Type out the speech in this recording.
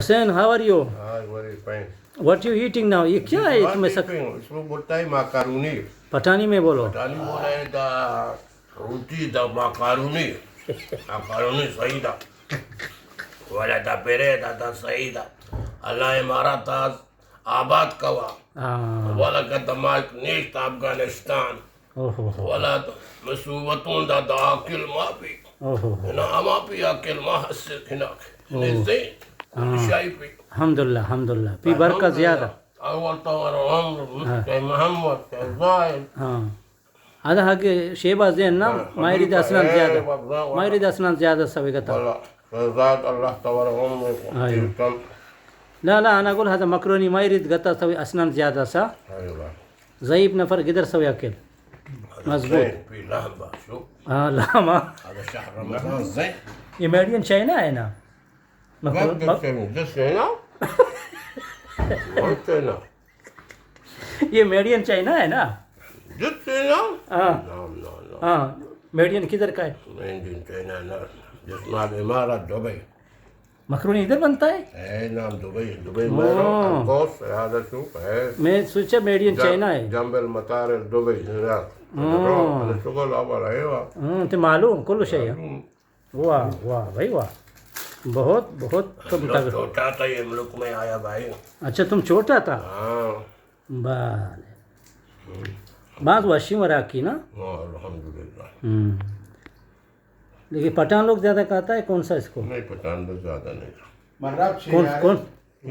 Hussain, how are you? Hi, very fine. What you eating now? یہ کیا ہے تمہیں سک- اس کو بولتا ہے ماکارونی. پٹھانی میں بولو. پٹھانی بولا ہے دا روٹی دا ماکارونی. ماکارونی صحیح دا. والا دا پیرے دا، دا صحیح دا. اللہ امارات آباد کوا. ہاں. والا کا دماغ نیست افغانستان. اوہو. والا مصیبتوں دا، دا عاقل ما پی. اوہو. نا ما پی عاقل ما حسد ہنا. اوہ. نزدے. ہاں. شاہی پی. الحمدللہ، الحمدللہ. پی برکت زیادہ. اول تو ہم، ہاں. کہ محمد، کہ زاہد. ہاں. ادا حق شیبا زین نا، ہاں، مایری دا اسنان زیادہ. مایری دا اسنان زیادہ سوی گتا. والا، زاد اللہ تبارک و تعالی. لا، لا، انا گل ہدا مکرونی مایری گتا سوی اسنان زیادہ سا. ضعیف نفر گدر سوی عقل. مضبوط. زین پی لہم باشو. ہاں، لہما. ہدا شہر رمضان زین. یہ میڈین چائنا ہے نا؟ مکرو-، مک- چائنا؟ یہ میڈین چائنا ہے نا؟ جس چائنا؟ ہاں. نام، نام، نام. ہاں، میڈین کدھر کا ہے؟ میڈین چائنا نا. جس مال امارات دبئی. مکرونی ادھر بنتا ہے؟ ہے نام دبئی، دبئی میں رو، ہاں. انکوس، یاد ہے تو، ہے. میں سوچا میڈین جم-، چائنا ہے. جنبل مطار دبئی، ہاں. رو، انا شغل آبا رہے وا. ہاں، تے معلوم، کل شے ہے. معلوم. واہ، واہ، بھائی واہ. بہت، بہت کم تک. چھوٹا تھا یہ ملک میں آیا بھائی. اچھا، تم چھوٹا تھا؟ ہاں. بلے. باز وشی مراکی نا؟ ہاں، الحمدللہ. ہم. لیکن پٹھان لوگ زیادہ کھاتا ہے، کون سا اس کو؟ نہیں، پٹھان لوگ زیادہ نہیں. کون، کون؟ ہم،